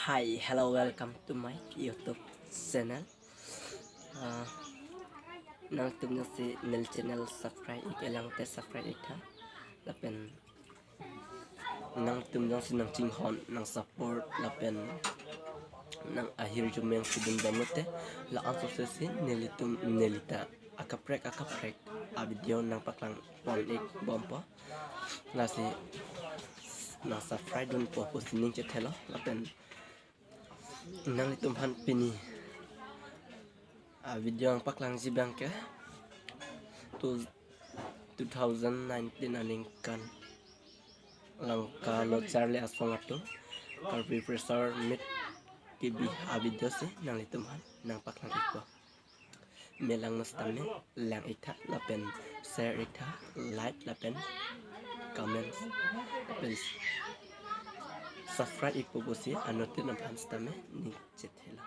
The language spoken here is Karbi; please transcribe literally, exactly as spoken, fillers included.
Hi, hello, welcome to my YouTube channel. Uh, nangtum jongsi neli channel subscribe ik-e lang te subscribe ik tha. Lapen nangtum jongsi nangchinghon, nang support, lapen nang ahirjume si dun bam te, la-an sose si nelitum, nelita akaprek akaprek a video nangpaklang pon ik bompo. Lasi nang subscribe dunpo pusi ning chethelo. Lapen nanglitum aphan pini a video nangpaklangji abang ke two, two thousand nineteen aningkan Langka Locharli Asong atum Karbi Press Meet kebi a video si nanglitum aphan nangpaklang ikpo. Melang mas tame lang ik tha lapen share ik tha, like lapen comment lapen subscribe ikpo pusi anuttin aphan sitame ning chethelo.